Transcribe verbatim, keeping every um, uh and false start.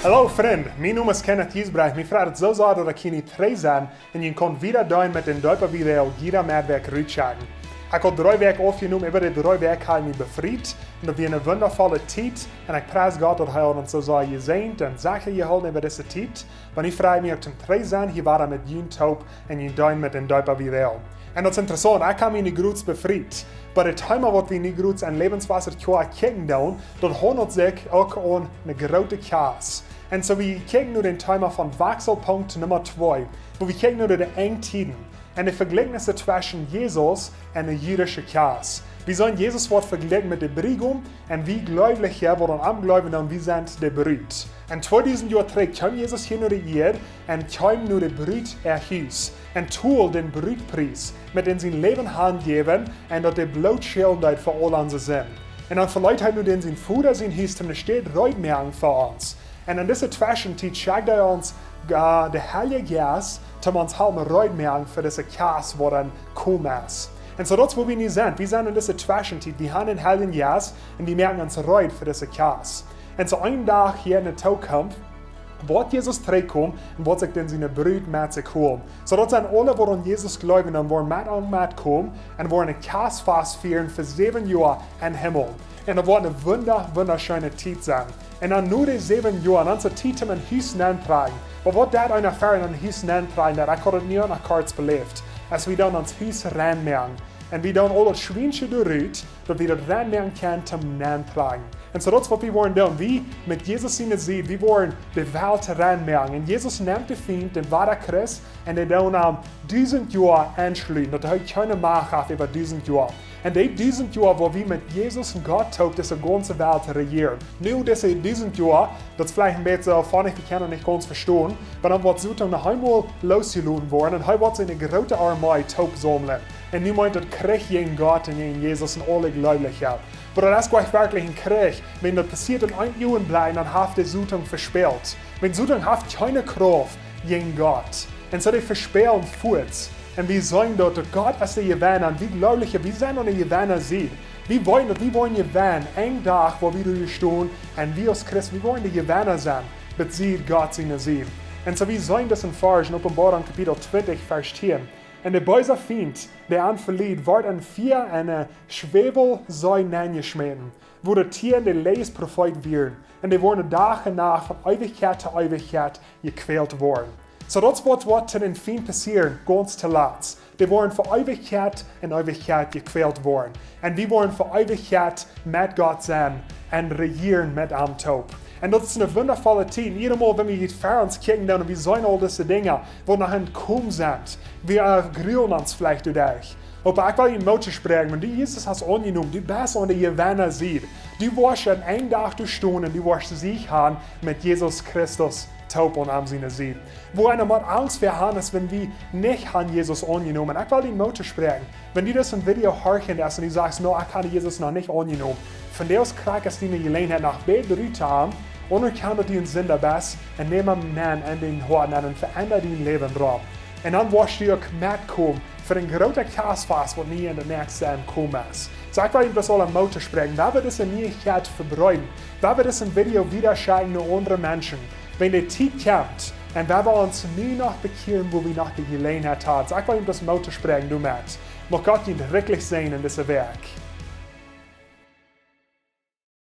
Hallo Frind, mien Nomen es Kenneth Giesbrecht. Mie freit et soo sea, daut ekj hia nu trigj sie un jie kjennen wieda doonen met dän Deepa Video jieda Medwäakj rutschekjen. Ekj haud dree Wäakj aufjenomen, äwa dee dree Wäakj haud ekj mie befriet un daut wia eene wundavolle Tiet. Un ekj pries Gott, daut hee haud ons soo sea jesäajent un secha jehoolen äwa dise Tiet. Oba nu frei ekj mie uk toom trigj sennen hia wada met junt toop un junt doonen met dän Deepa Video. Un daut es interessaunt, ekj hab mie nu jrod befriet. Bie daut Thema, waut wie nu jrod en Läwenswota kjikjen doonen, daut haundelt sikj uk om eene groote Kjast. Un soo wie kjikjen nu dän Thema von Wechselpunkt Numma twee, wua wie kjikjen nu de Enjtieden un de Vejlikjnisse tweschen Jesus un de jüdische Kjast. Wie sellen Jesus woat vejlikjen met dän Briegaum un wie Jleewje, waut aun am jleewen, dan wie sent de Brut. Un tweedusent Joa trigj kjeem Jesus hia no de Ieed un kjeem no de Brut äa Hus un told dän Brutpries, met dän sien Läwen hanjäwen un daut dee Bloot schälen deed fa aul onse Sind. Un dan veleet hee nu dän sien Voda sien Hus, om ne Städ reed moaken fa ons. Un en dise Tweschentiet schekjt hee ons, äh, de Heilje Jeist, om ons halpen reed moaken fa dise Kjast, waut aun komen es. Un soo daut es, wua wie nu sent. Wie sent en dise Tweschentiet. Wie haben dän Heiljen Jeist un wie moaken ons reed fa dise Kjast. Un soo een Dach hia en de Tookunft woat Jesus trigjkomen un woat sikj dan siene Brut met sikj holen. Soo daut sent aule, waut aun Jesus jleewen, dan woaren met am metkomen un woaren een Kjastfast fieren fa säwen Joa em Himmel. Un daut woat eene wunda-, wundascheene Tiet sennen. Un dan no de säwen Joa, dan es et Tiet om em Hus nenntotrakjen. Oba waut deit eena, ea em Hus nenntotrakjen deit? Ekj haud et nu aun de Kjoakj beläft. Aus wie dan em Hus nenn moaken un wie dan aul daut Schwiensche doarut, daut wie daut nenn moaken kjennen, toom nenntotrakjen. Un soo daut es, waut wie woaren doonen. Wie met Jesus siene Sied, wie woaren de Welt nenn moaken. Un Jesus nemt dän Fient, dän Wadachrist, un dee deit am dusent Joa enschluten, daut hee kjeene Macht haft äwa dusent Joa. Un dee dusent Joa, wua wie met Jesus un Gott toop dise gaunze Welt rejieren. Nu, dise dusent Joa, daut es veleicht een bät soo funny, wie kjennen et nich gaunz vestonen, oba dan woat Soton noch eemol losjeloten woaren un hee woat siene groote Armee toopsaumlen. Un nu meent daut Kjrich jäajen Gott un jäajen Jesus un aule Jleewje. Oba daut es nich werkjlich een Kjrich. Wan daut passieet en een Uagenblikj, dan haft dee Soton vespält. Wan Soton haft kjeene Krauft jäajen Gott. Un soo dee vespälen fuaz. Un wie seenen daut, daut Gott es de Jewenna. Un wie Jleewje, wie sent aun de Jewenna Sied. Wie weeten daut, wie woaren jewennen. Een Dach, wua wie doa stonen. Un wie aus Christen, wie woaren de Jewenna sennen. Bie Gott siene Sied. Un soo wie seenen daut en Varsch en Openboarunk Kapitel twintich, Varsch tieen. Un de beese Fient, dee an veleet, woat en Fia un, äh, Schwäwelsee nenjeschmäten, wua de tieen de Läajes Profeet wieren, un dee woaren Dach un Nacht von Eewichkjeit to Eewichkjeit jekwält woaren. Soo daut es, waut, waut to dän Fient passieet, gaunz toolatst. Dee woaren fa Eewichkjeit un Eewichkjeit jekwält woaren. Un wie woaren fa Eewichkjeit met Gott sennen un rejieren met am toop. Un daut es eene wundavolle Tiet. Un jiedatmol, wan wie hia ver ons kjikjen doonen, wie seenen aul dise Dinja, waut noch aun komen sent. Wie, äh, jrulen ons veleicht doaderch. Oba ekj well junt Moot toospräakjen, wan du Jesus hast aunjenomen, du best aun de Jewenna Sied. Du woascht aun een Dach doa stonen un du woascht Sieg haben met Jesus Christus toop aun am siene Sied. Wua eena mau Angst ver haben es, wan wie nich haben Jesus aunjenomen. Ekj well die Moot toospräakjen. Wan du dit Video horchen deist un du sajchst: "No, ekj hab Jesus noch nich aunjenomen." Vondoag es krakjt diene Jeläajenheit, noch bäta rut to gonen, aunerkjanen daut du een Sinda best, un nemm am aun en dien Hoat aun un veendra dien Läwen doaderch. Un dan woascht du uk metkomen fa een grootet Kjastfast, waut nu en de näakjste Tiet aunkomen es. Soo, ekj well junt bloos aule Moot toospräakjen. Wie wellen dise Nieichkjeit vebreeden. Wie wellen dit Video wieda schekjen no aundre Menschen. Wan de Tiet kjemt, un wie wellen ons nu noch bekjieren, wua wie noch de Jeläajenheit haben. Soo, ekj well junt bloos Moot toospräakjen doamet. Mucht Gott junt rikjlich säajnen en dise Wäakj.